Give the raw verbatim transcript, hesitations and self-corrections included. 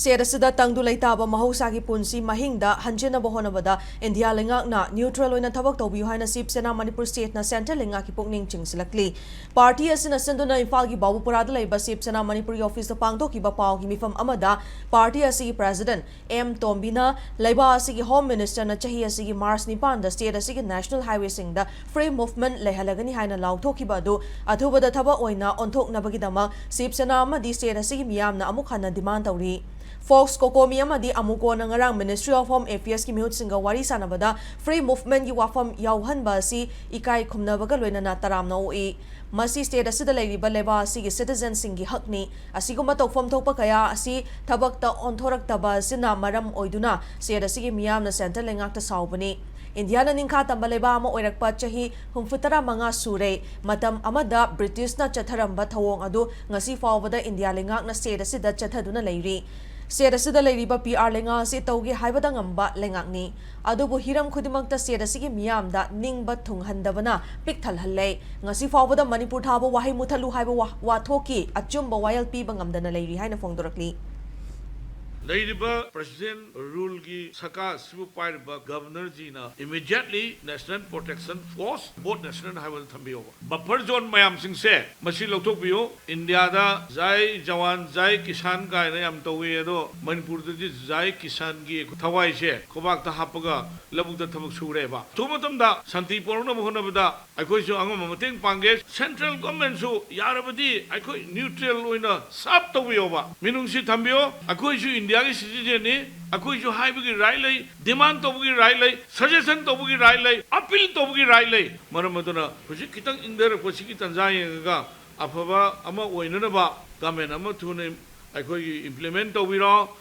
State ꯑꯁꯤꯗ ꯇꯪꯗꯨ ꯂꯩꯇꯥꯕ ꯃꯍꯧꯁꯥꯒꯤ ꯄꯨꯟꯁꯤ ꯃꯍꯤꯡꯗ ꯍꯟꯖꯤꯟꯅꯕ ꯍꯣꯠꯅꯕꯗ ꯏꯟꯗꯤꯌꯥ ꯂꯩꯉꯥꯛꯅ neutral ꯑꯣꯏꯅ ꯊꯕꯛ ꯇꯧꯕꯤꯌꯨ ꯍꯥꯏꯅ ꯁꯤꯕ ꯁꯦꯅꯥ ꯃꯅꯤꯄꯨꯔ stateꯅ central ꯂꯩꯉꯥꯛꯀꯤ ꯄꯨꯛꯅꯤꯡ ꯆꯤꯡꯁꯤꯜꯂꯛꯂꯤ꯫ Party ꯑꯁꯤꯅ ꯁꯤꯟꯗꯨꯅ ꯏꯝꯐꯥꯜꯒꯤ ꯕꯥꯕꯨꯄꯨꯔꯥꯗ ꯂꯩꯕ ꯁꯤꯕ ꯁꯦꯅꯥ ꯃꯅꯤꯄꯨꯔꯒꯤ officeꯇ ꯄꯥꯡꯊꯣꯛꯈꯤꯕ ꯄꯥꯎꯒꯤ ꯃꯤꯐꯝ ꯑꯃꯗ party ꯑꯁꯤꯒꯤ president ꯑꯦꯝ ꯇꯣꯝꯕꯤꯅ ꯂꯩꯕꯥꯛ ꯑꯁꯤꯒꯤ Home Ministerꯅ ꯆꯍꯤ ꯑꯁꯤꯒꯤ March ꯅꯤꯄꯥꯟꯗ state ꯑꯁꯤꯒꯤ national highwayꯁꯤꯡꯗ free movement ꯂꯩꯍꯜꯂꯒꯅꯤ ꯍꯥꯏꯅ ꯂꯥꯎꯊꯣꯛꯈꯤꯕ ꯑꯗꯨ ꯑꯊꯨꯕꯗ ꯊꯕꯛ ꯑꯣꯏꯅ ꯑꯣꯟꯊꯣꯛꯅꯕꯒꯤꯗꯃꯛ ꯁꯤꯕ ꯁꯦꯅꯥ ꯑꯃꯗꯤ state ꯑꯁꯤꯒꯤ ꯃꯤꯌꯥꯝꯅ ꯑꯃꯨꯛ ꯍꯟꯅ demand ꯇꯧꯔꯤ꯫ Fox, COCOMI ꯑꯃꯗꯤ AMUCOꯅ ꯉꯔꯥꯡ Ministry of Home Affairsꯀꯤ ꯃꯤꯍꯨꯠꯁꯤꯡꯒ ꯋꯥꯔꯤ ꯁꯥꯟꯅꯕꯗ free movementꯀꯤ ꯋꯥꯐꯝ ꯌꯥꯎꯍꯟꯕ ꯑꯁꯤ ꯏꯀꯥꯏ ꯈꯨꯝꯅꯕꯒ ꯂꯣꯏꯅꯅ ꯇꯔꯥꯝꯅ ꯑꯣꯛꯏ꯫ ꯃꯁꯤ state ꯑꯁꯤꯗ ꯂꯩꯔꯤꯕ ꯂꯩꯕꯥꯛ ꯑꯁꯤꯒꯤ citizenꯁꯤꯡꯒꯤ ꯍꯛꯅꯤ꯫ ꯑꯁꯤꯒꯨꯝꯕ ꯇꯧꯐꯝ ꯊꯣꯛꯄ ꯀꯌꯥ ꯑꯁꯤ ꯊꯕꯛꯇ ꯑꯣꯟꯊꯣꯔꯛꯇꯕ ꯑꯁꯤꯅ ꯃꯔꯝ ꯑꯣꯏꯗꯨꯅ state ꯑꯁꯤꯒꯤ ꯃꯤꯌꯥꯝꯅ central ꯂꯩꯉꯥꯛꯇ ꯁꯥꯎꯕꯅꯤ꯫ ꯏꯟꯗꯤꯌꯥꯅ ꯅꯤꯡꯈꯥ ꯇꯝꯕ ꯂꯩꯕꯥꯛ ꯑꯃ ꯑꯣꯏꯔꯛꯄ ꯆꯍꯤ ꯍꯨꯝꯐꯨꯇꯔꯥ ꯃꯉꯥ ꯁꯨꯔꯦ꯫ ꯃꯇꯝ ꯑꯃꯗ Britishꯅ ꯆꯠꯊꯔꯝꯕ ꯊꯧꯑꯣꯡ ꯑꯗꯨ ꯉꯁꯤ ꯐꯥꯎꯕꯗ ꯏꯟꯗꯤꯌꯥ ꯂꯩꯉꯥꯛꯅ state ꯑꯁꯤꯗ ꯆꯠꯊꯗꯨꯅ ꯂꯩꯔꯤ꯫ State ꯑꯁꯤꯗ ꯂꯩꯔꯤꯕ PR ꯂꯩꯉꯥꯛ ꯑꯁꯤ ꯇꯧꯒꯦ ꯍꯥꯏꯕꯗ ꯉꯝꯕ ꯂꯩꯉꯥꯛꯅꯤ꯫ ꯑꯗꯨꯕꯨ ꯍꯤꯔꯝ ꯈꯨꯗꯤꯡꯃꯛꯇ state ꯑꯁꯤꯒꯤ ꯃꯤꯌꯥꯝꯗ ꯅꯤꯡꯕ ꯊꯨꯡꯍꯟꯗꯕꯅ ꯄꯤꯛ ꯊꯜꯍꯜꯂꯦ꯫ ꯉꯁꯤ ꯐꯥꯎꯕꯗ ꯃꯅꯤꯄꯨꯔ ꯊꯥꯕ ꯋꯥꯍꯩ ꯃꯨꯊꯠꯂꯨ ꯍꯥꯏꯕ ꯋꯥ-, ꯋꯥꯊꯣꯛꯀꯤ ꯑꯆꯨꯝꯕ ꯋꯥꯌꯦꯜ ꯄꯤꯕ ꯉꯝꯗꯅ ꯂꯩꯔꯤ ꯍꯥꯏꯅ ꯐꯣꯡꯗꯣꯔꯛꯂꯤ꯫ ꯂꯩꯔꯤꯕ President ruleꯒꯤ ꯁꯔꯀꯥꯔ ꯑꯁꯤꯕꯨ ꯄꯥꯏꯔꯤꯕ Governorꯖꯤꯅ immediately National Protection Force, both national ꯍꯥꯏꯕꯗꯨ ꯊꯝꯕꯤꯌꯣꯕ꯫ Buffer zone ꯃꯌꯥꯝꯁꯤꯡꯁꯦ ꯃꯁꯤ ꯂꯧꯊꯣꯛꯄꯤꯌꯨ꯫ ꯏꯟꯗꯤꯌꯥꯗ ꯖꯥꯏ ꯖꯋꯥꯟ, ꯖꯥꯏ ꯀꯤꯁꯥꯟ ꯀꯥꯏꯅ ꯌꯥꯝ ꯇꯧꯏ, ꯑꯗꯣ ꯃꯅꯤꯄꯨꯔꯗꯗꯤ ꯖꯥꯏ ꯀꯤꯁꯥꯟꯒꯤ ꯊꯋꯥꯏꯁꯦ ꯈꯨꯕꯥꯛꯇ ꯍꯥꯞꯄꯒ ꯂꯧꯕꯨꯛꯇ ꯊꯕꯛ ꯁꯨꯔꯦꯕ꯫ ꯑꯊꯨꯕ ꯃꯇꯝꯗ ꯁꯥꯟꯇꯤ ꯄꯨꯔꯛꯅꯕ ꯍꯣꯠꯅꯕꯗ ꯑꯩꯈꯣꯏꯁꯨ ꯑꯉꯝꯕ ꯃꯇꯦꯡ ꯄꯥꯡꯒꯦ꯫ Central Governmentꯁꯨ ꯌꯥꯔꯕꯗꯤ ꯑꯩꯈꯣꯏ neutral ꯑꯣꯏꯅ serve ꯇꯧꯕꯤꯌꯣꯕ, ꯃꯤꯅꯨꯡꯁꯤ ꯊꯝꯕꯤꯌꯣ꯫ ꯑꯩꯈꯣꯏꯁꯨ ꯏꯟꯗꯤꯌꯥꯒꯤ citizenꯅꯤ, ꯑꯩꯈꯣꯏꯁꯨ ꯍꯥꯏꯕꯒꯤ right ꯂꯩ, demand ꯇꯧꯕꯒꯤ right ꯂꯩ, suggestion ꯇꯧꯕꯒꯤ right ꯂꯩ, appeal ꯇꯧꯕꯒꯤ right ꯂꯩ꯫ ꯃꯔꯝ ꯑꯗꯨꯅ ꯍꯧꯖꯤꯛ ꯈꯤꯇꯪ ꯏꯪꯊꯔꯛꯄꯁꯤꯒꯤ ꯇꯥꯟꯖꯥ ꯌꯦꯡꯉꯒ ꯑꯐꯕ ꯑꯃ ꯑꯣꯏꯅꯅꯕ government ꯑꯃ ꯊꯨꯅ ꯑꯩꯈꯣꯏꯒꯤ implement ꯇꯧꯕꯤꯔꯣ꯫